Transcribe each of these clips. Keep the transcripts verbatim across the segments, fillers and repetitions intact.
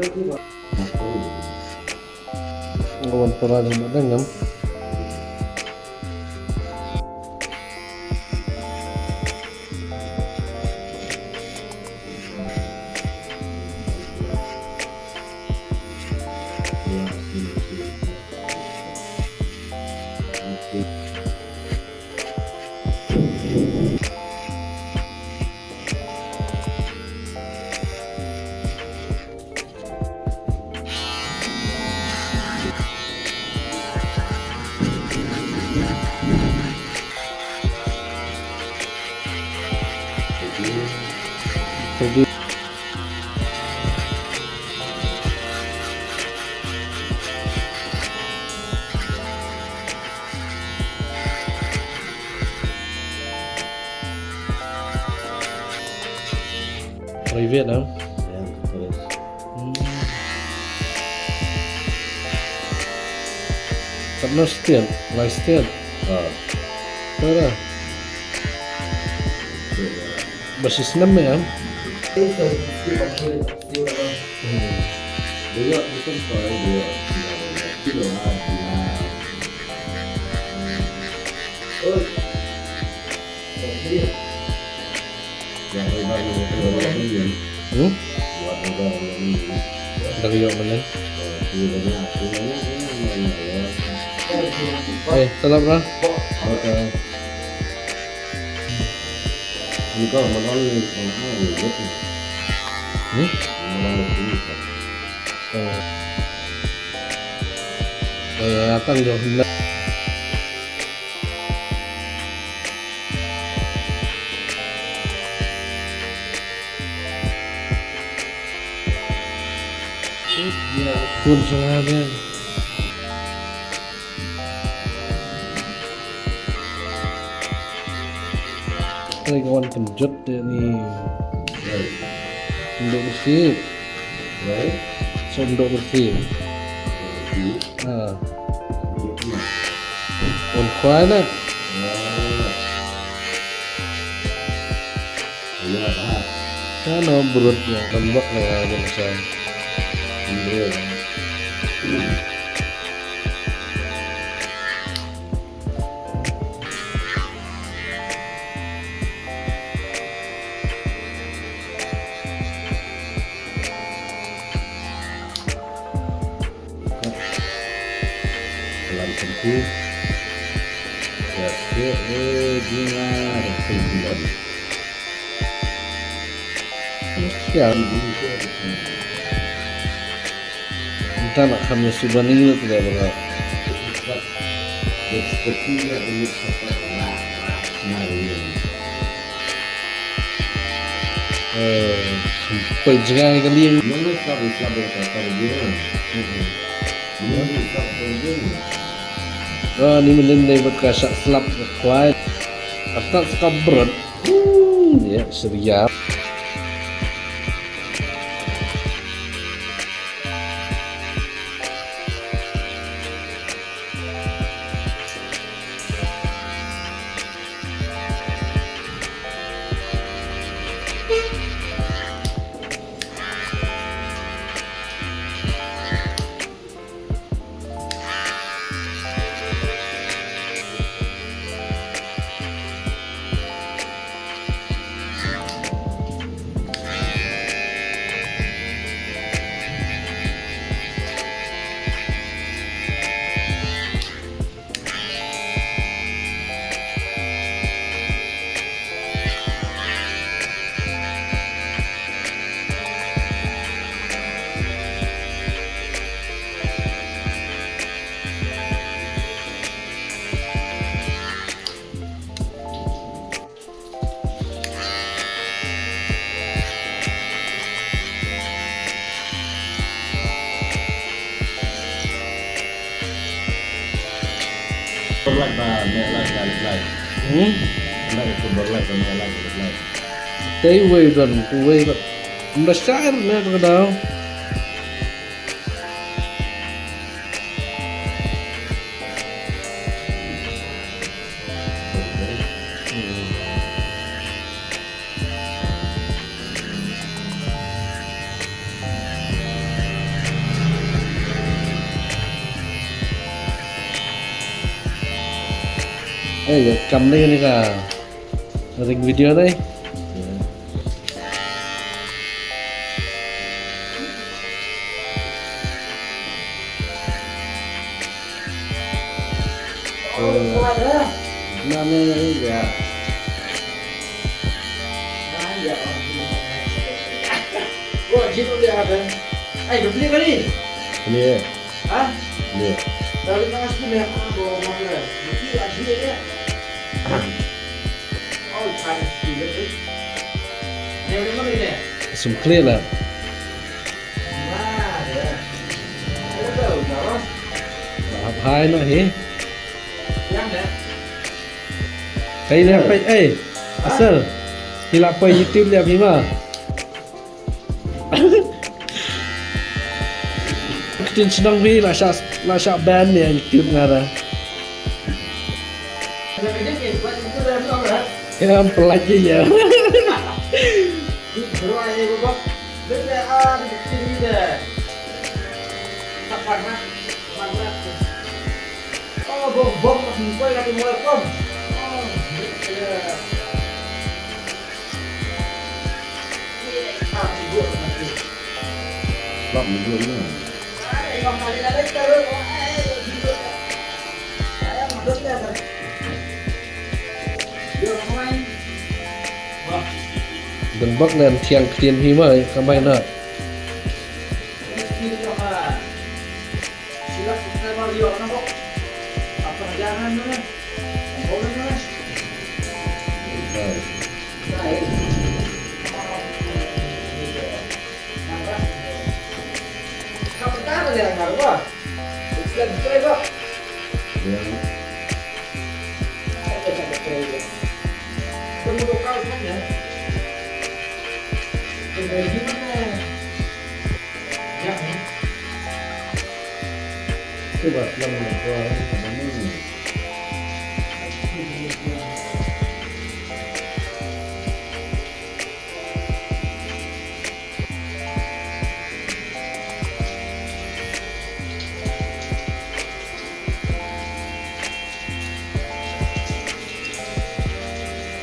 Nga wan para jong ba dang ngam. Private, ah? Ya, private. Hmm. Katno stet? Lai stet? Ah. Tara. Ba shisnem me, ah? Hmm. Hmm? Dang ïoh mynnin. Eh, tolop ra. Hmm? Eh. Eh, atang jong. Kun sanga de. Trai ka wan kynjut de ni. Kynjut besi. Right? Sum dok besi. Besi. Ha. Besi. Un khwai na. Ya. Ya, ha. Sa no brut ya, kan bak na ya, kan sa. Brut. Lam sempur. Ya, ya, eh, bunga, sempur. Ya. Entah nak kami subani tu dah berapa. Eh, sampai jngai ka lieng. Ah, ni mynnin dei bad ka shah slap ka khwai. Artat ka brot. Hmm, ya, seriap. Berlak ba me lak ba lak. Hmm? Lak itu berlak ba me lak ba lak. Tei wei don, tu wei ba. Mba syair me tu kadau. Eh, ya kam ni ni ka ring video ni. Mana ya? Ini ya. Hah? Iya. Dari mana sih, ya? Apa, apa? Jadi, lagi ya. Oh, panas juga, eh. Ini udah mana ini? Sum clear lah. Nah, ya. Udah, udah, Ros. Hai, no, he. Yang, ya. Hey, lihat, hey, hey. Asal. Hilap, YouTube, lihat, Bima. Ktien shnong phi la shah, la shah ban ïa YouTube nga da. Ïa, em, pynlait ïa. Dang bak len thiang ktien hi mai kamai na.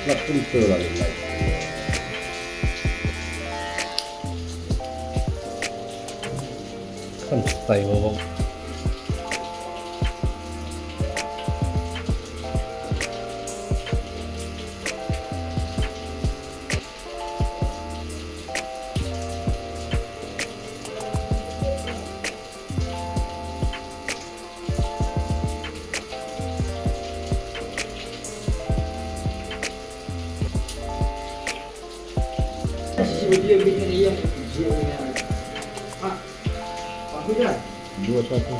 Lak pun tu lah, lak. Kan style bawang. Dua satu.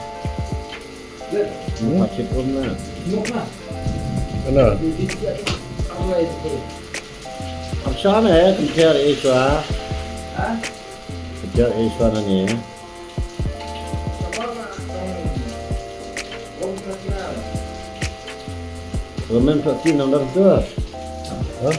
Hmm? Pakai pun lah. Mana? Abshan eh, kejar Iswa. Kejar Iswa nani eh. Roman pati nang dah tu. Hah?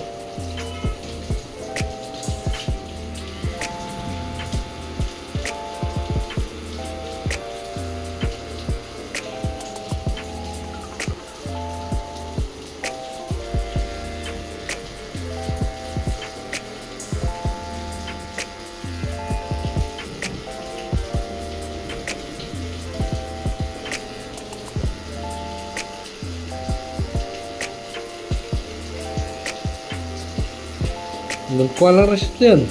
Nang kuala Rashtian.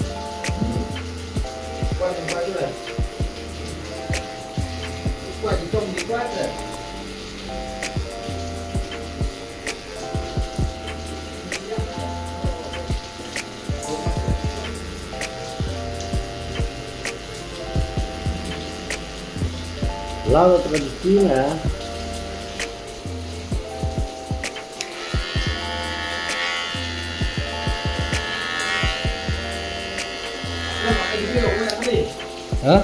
Lado traditional. Ha?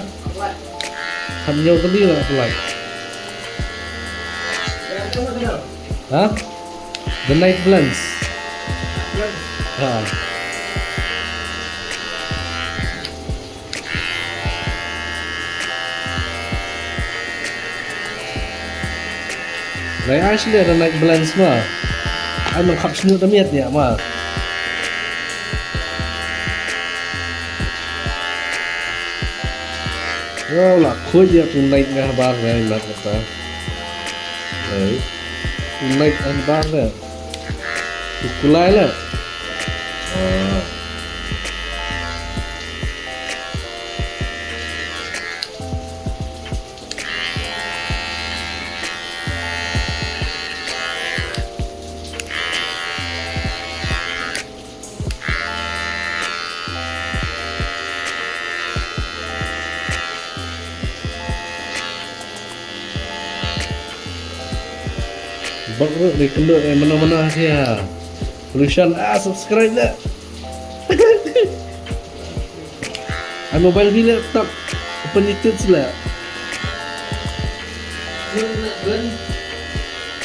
Hap ñiew tylli la pynlait. Ha? The Night Blends. Ha. Lai ai shlei The Night Blends ma. Ai, man khap snu da miet ïa ma. Yo, la khuid ïa tu naik nga habar ngai mat kata. Ai, tu naik habar le. Tu kulai le. Ah. Bak ruh di kelu eh, mana-mana sia. Lusan ah, subscribe dah. Ai, mobile bi leh tap open YouTube sila.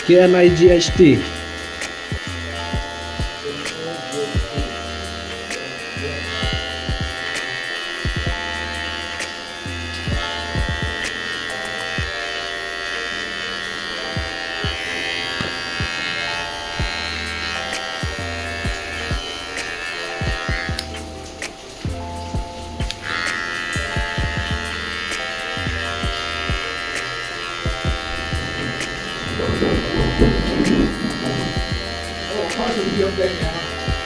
K N I G H T.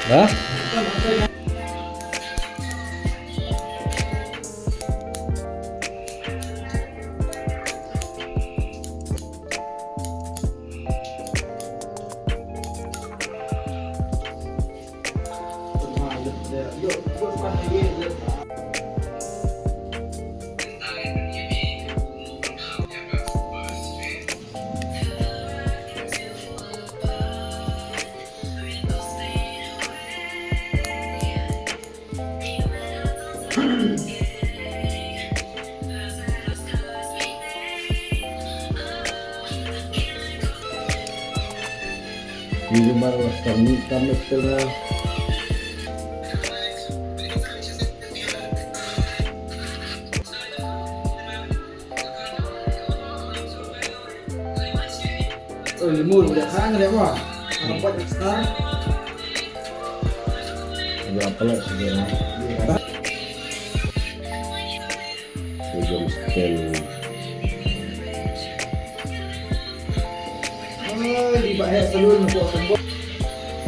Ha? Ni jumpa lah, kami, kami telah. Oh, limau, udah kangen ya, Pak? Ada empat extra. Ada apa lagi, saudara? Iya. Ujung stel. Oh, di Pak Hair Salon, Pak Sembok.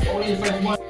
Only five months.